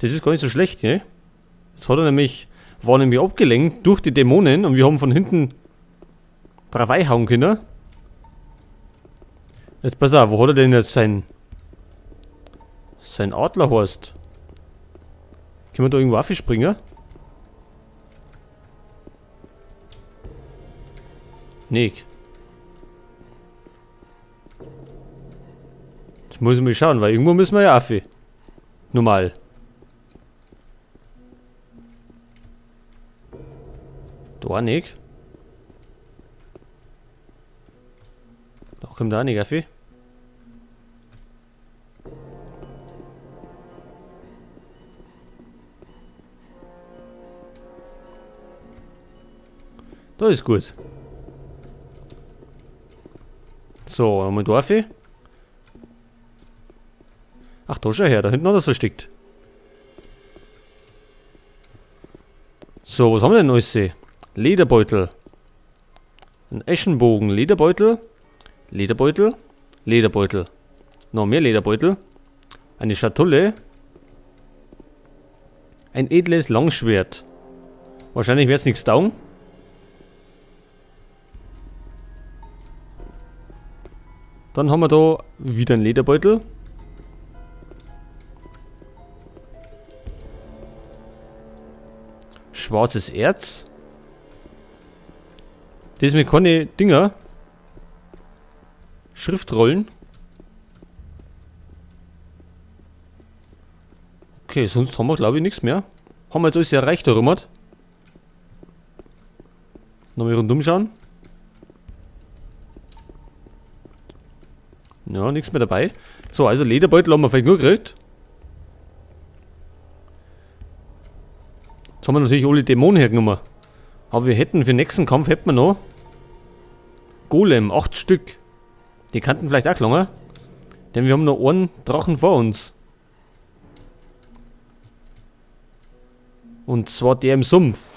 Das ist gar nicht so schlecht, ne? Jetzt hat er nämlich, war nämlich abgelenkt durch die Dämonen und wir haben von hinten drauf einhauen können. Jetzt pass auf, wo hat er denn jetzt sein Adlerhorst? Können wir da irgendwo aufspringen? Nee. Jetzt muss ich mal schauen, weil irgendwo müssen wir ja auf. Normal. Da auch nicht. Da kommt auch nicht auf. Da ist gut. So, nochmal da auf. Ach, da schau her, da hinten hat er so versteckt. So, was haben wir denn alles? Lederbeutel. Ein Eschenbogen. Lederbeutel. Lederbeutel. Lederbeutel. Noch mehr Lederbeutel. Eine Schatulle. Ein edles Langschwert. Wahrscheinlich wird's nichts taugen. Dann haben wir da wieder einen Lederbeutel. Schwarzes Erz. Das mit keine Dinger. Schriftrollen. Okay, sonst haben wir glaube ich nichts mehr. Haben wir jetzt alles erreicht, oder was? Nochmal rundum schauen. Ja, nichts mehr dabei. So, also Lederbeutel haben wir vielleicht nur gekriegt. Jetzt haben wir natürlich alle Dämonen hergenommen. Aber wir hätten für den nächsten Kampf hätten wir noch Golem, 8 Stück. Die kannten vielleicht auch lange. Denn wir haben noch einen Drachen vor uns. Und zwar der im Sumpf.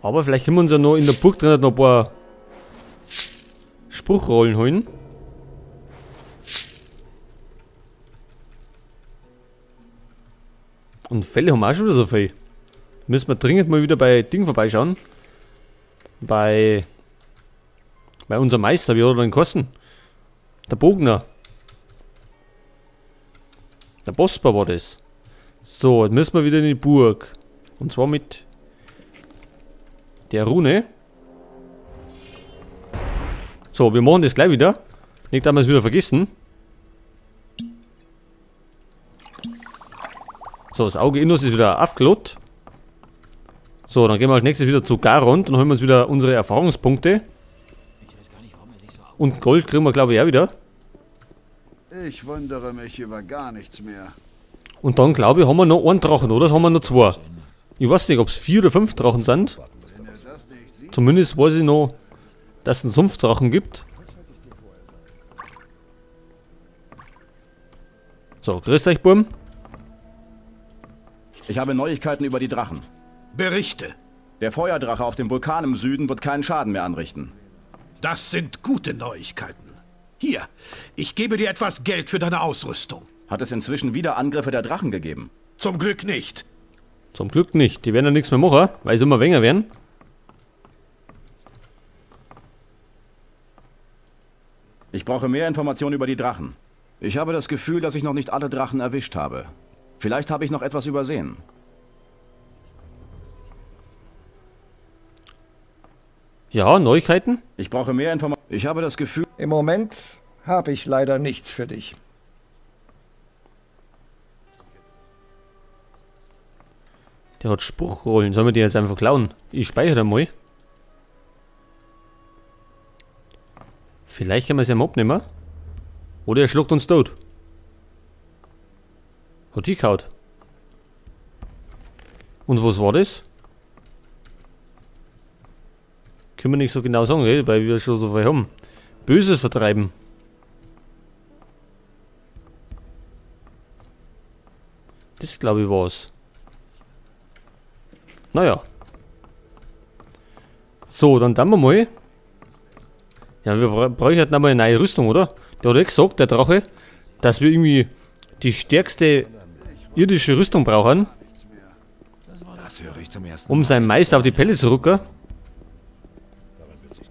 Aber vielleicht können wir uns ja noch in der Burg drin noch ein paar Spruchrollen holen. Und Fälle haben wir auch schon wieder so viel. Müssen wir dringend mal wieder bei Ding vorbeischauen. Bei unserem Meister, wie hat er denn kosten? Der Bogner. Der Bosper war das. So, jetzt müssen wir wieder in die Burg. Und zwar mit der Rune. So, wir machen das gleich wieder. Nicht, dass wir es wieder vergessen. So, das Auge Innos ist wieder aufgelockt. So, dann gehen wir als nächstes wieder zu Garond. Dann holen wir uns wieder unsere Erfahrungspunkte. Und Gold kriegen wir, glaube ich, auch wieder. Ich wundere mich über gar nichts mehr. Und dann, glaube ich, haben wir noch einen Drachen, oder? Das haben wir noch zwei. Ich weiß nicht, ob es 4 oder 5 Drachen sind. Zumindest weiß ich noch, dass es einen Sumpfdrachen gibt. So, grüßt euch, Burm. Ich habe Neuigkeiten über die Drachen. Berichte. Der Feuerdrache auf dem Vulkan im Süden wird keinen Schaden mehr anrichten. Das sind gute Neuigkeiten. Hier, ich gebe dir etwas Geld für deine Ausrüstung. Hat es inzwischen wieder Angriffe der Drachen gegeben? Zum Glück nicht. Zum Glück nicht. Die werden ja nichts mehr machen, weil sie immer weniger werden. Ich brauche mehr Informationen über die Drachen. Ich habe das Gefühl, dass ich noch nicht alle Drachen erwischt habe. Vielleicht habe ich noch etwas übersehen. Ja, Neuigkeiten? Ich brauche mehr Informationen. Ich habe das Gefühl... Im Moment habe ich leider nichts für dich. Der hat Spruchrollen. Sollen wir die jetzt einfach klauen? Ich speichere mal. Vielleicht können wir es ja mal abnehmen. Oder er schluckt uns tot. Hat die gehauen. Und was war das? Können wir nicht so genau sagen, gell? Weil wir schon so viel haben. Böses vertreiben. Das glaube ich war's. Naja. So, dann tun wir mal. Ja, wir bräuchten einmal eine neue Rüstung, oder? Der hat ja gesagt, der Drache, dass wir irgendwie die stärkste irdische Rüstung brauchen. Das höre ich zum ersten Um seinen Meister auf die Pelle zu rücken.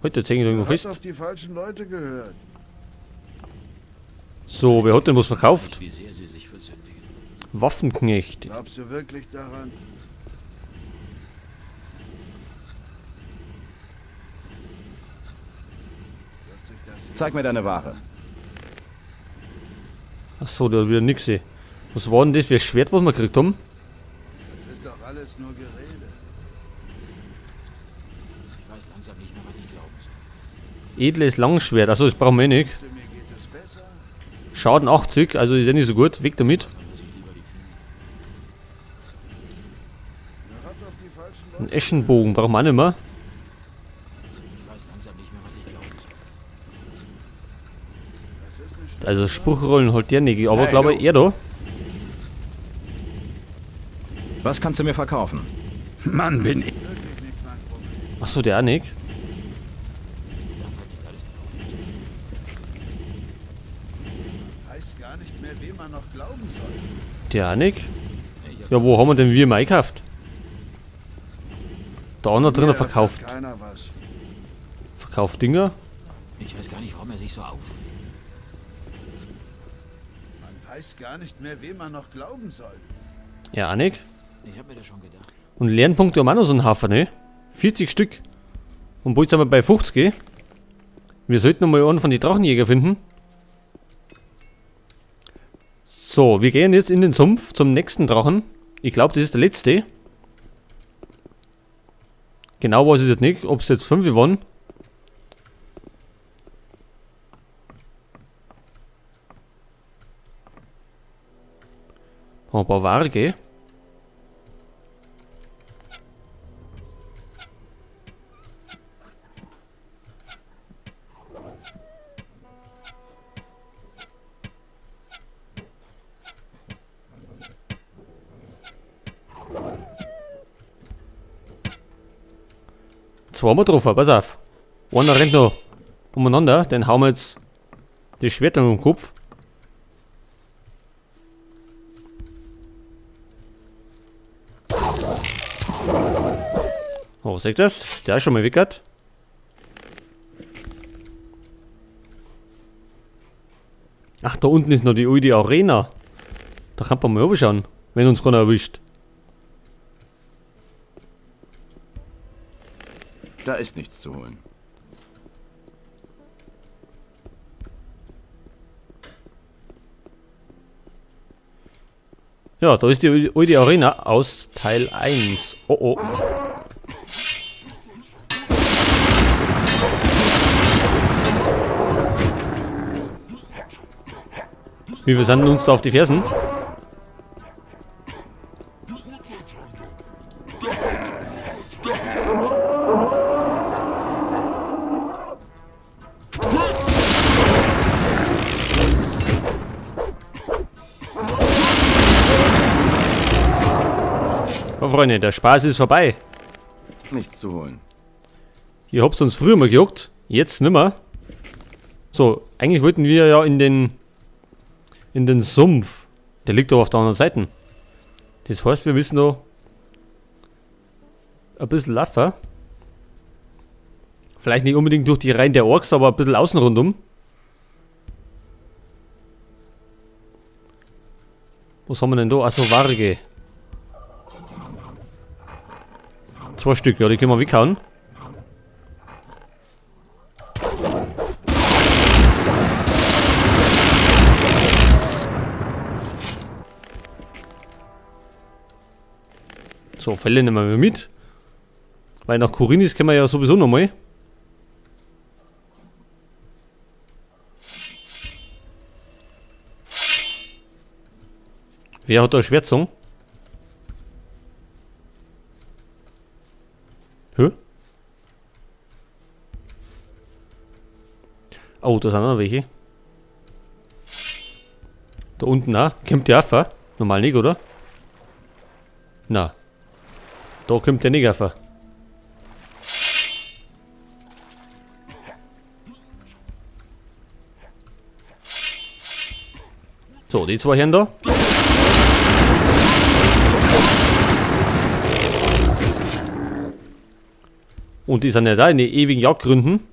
Heute jetzt hänge ich irgendwo Hat fest. auf die falschen Leute gehört. So, wer hat denn was verkauft? Wie sehr sie sich versündigen. Waffenknecht. Glaubst du wirklich daran? Zeig mir deine Ware. Achso, der hat wieder nix. ey. Was war denn das für ein Schwert, was wir gekriegt haben? Das ist doch alles nur Gerede. Ich weiß langsam nicht mehr, was ich glauben soll. Edles Langschwert. Achso, das brauchen wir eh nicht. Mir geht es besser. Schaden 80, also ist ja nicht so gut. Weg damit. Er hat auf die falschen Leute Ein Eschenbogen brauchen wir auch nicht mehr. Ich weiß langsam nicht mehr, was ich glauben soll. Also Spruchrollen holt der nicht, aber Hey, glaube du. ich er da. Was kannst du mir verkaufen? Mann, bin ich. wirklich nicht mein Problem. Achso, der auch nicht. Darf halt nicht alles glauben. Weiß gar nicht mehr, wem man noch glauben soll. Der auch nicht. Ja, wo haben wir denn wir mal eingekauft? Da einer Mir drinnen erfährt verkauft. Keiner was. Verkauft Dinger. Ich weiß gar nicht, warum er sich so aufregt. Man weiß gar nicht mehr, wem man noch glauben soll. Ja, auch nicht. Ich habe mir das schon gedacht. Und Lernpunkte haben auch noch so einen Haufen, ne? 40 Stück. Und bald sind wir bei 50. Wir sollten noch mal einen von den Drachenjäger finden. So, wir gehen jetzt in den Sumpf zum nächsten Drachen. Ich glaube, das ist der letzte. Genau weiß ich jetzt nicht, ob es jetzt 5 waren. Haben wir ein paar Warge. Zwei haben wir drauf, pass auf. Einer rennt noch umeinander, den hauen wir jetzt das Schwert um den Kopf. Oh, seht ihr das? Ist der auch schon mal weggehört? Ach, da unten ist noch die alte Arena. Da kann man mal runterschauen, wenn uns keiner erwischt. Da ist nichts zu holen. Ja, da ist die alte Arena aus Teil 1. Oh oh. Wie wir sind uns da auf die Fersen? Oh, Freunde, der Spaß ist vorbei. Nichts zu holen. Ihr habt's uns früher mal gejuckt, jetzt nimmer. So, eigentlich wollten wir ja in den Sumpf. Der liegt aber auf der anderen Seite. Das heißt, wir müssen noch ein bisschen laufen. Vielleicht nicht unbedingt durch die Reihen der Orks, aber ein bisschen außen rundum. Was haben wir denn da? Achso, Warge. 2 Stück, ja, die können wir weghauen. So, Fälle nehmen wir mit. Weil nach Khorinis können wir ja sowieso nochmal. Wer hat da Schwärzung? Hä? Oh, da sind auch noch welche. Da unten auch. Kommt der auf? Normal nicht, oder? Na. Da kommt der nicht auf. So, die zwei Herren da. Und die sind ja da in den ewigen Jagdgründen.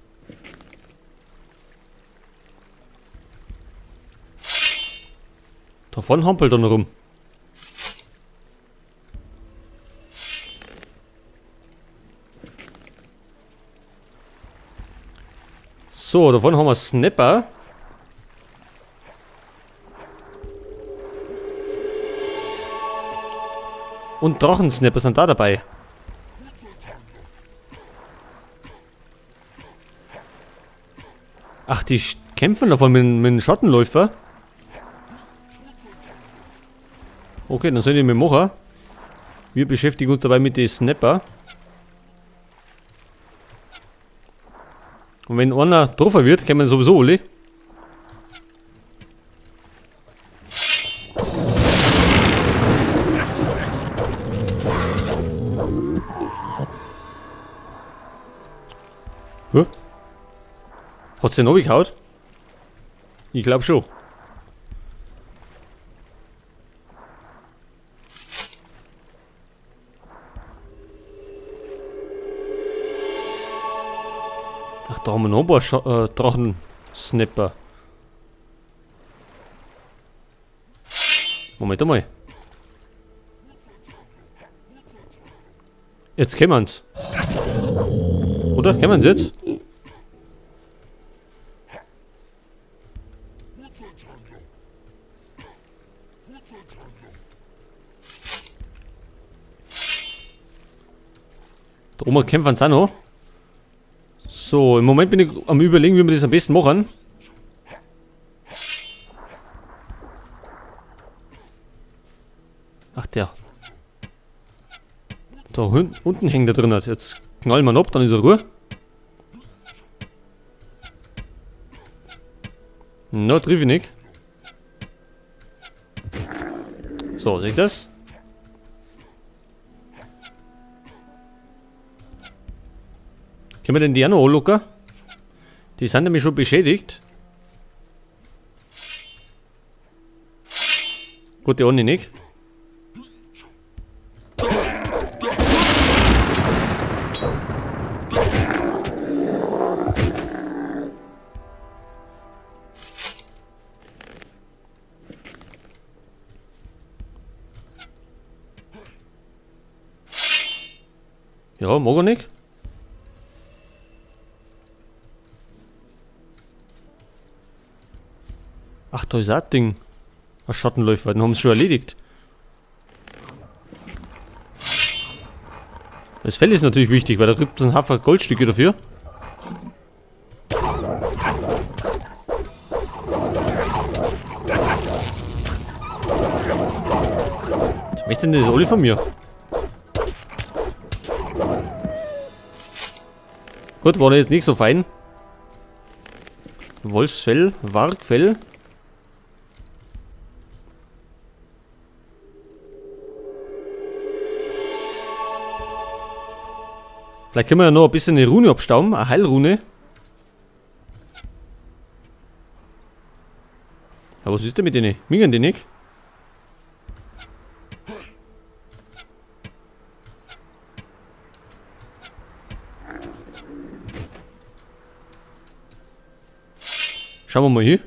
Davon hampelt er noch rum. So, davon haben wir Snapper. Und Drachensnapper sind da dabei. Ach, die kämpfen davon mit dem Schattenläufer. Okay, dann sollen die mit machen. Wir beschäftigen uns dabei mit den Snapper. Und wenn einer getroffen wird, kommen sowieso alle. Hä? Hat's den runtergehauen? Ich glaub schon. Ach, da haben wir noch ein paar Drachen-Snapper. Moment einmal. Jetzt kämmen's. Oder? Kämmen's jetzt? Da oben kämpfen sie auch noch. So, im Moment bin ich am Überlegen, wie wir das am besten machen. Ach, der. Da unten hängt der drin. Jetzt knallen wir ihn ab, dann ist er Ruhe. Na, triff ich nicht. So, seht ihr das? Können wir denn die auch noch anlocken? Die sind nämlich schon beschädigt. Gut, die ohne nicht. Ja, mag er nicht. Ach, da ist auch ein Ding. Ein Schattenläufer, den haben sie schon erledigt. Das Fell ist natürlich wichtig, weil da gibt es einen Haufen Goldstücke dafür. Was möchte denn das alle von mir? Gut, war jetzt nicht so fein. Wolfsfell, Wargfell. Vielleicht können wir ja noch ein bisschen eine Rune abstauben, eine Heilrune. Ja, was ist denn mit denen? Mingen die nicht? Schauen wir mal hier.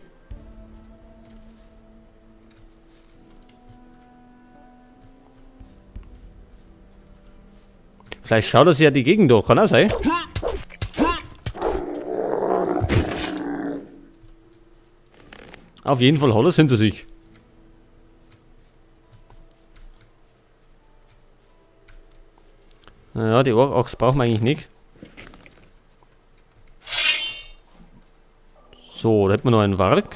Vielleicht schaut er sich ja die Gegend durch, kann auch sein. Auf jeden Fall hat er's hinter sich. Naja, die Axt brauchen wir eigentlich nicht. So, da hätten wir noch einen Warg.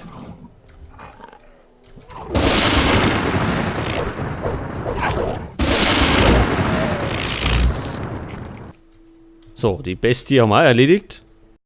So, die Bestie haben wir auch erledigt.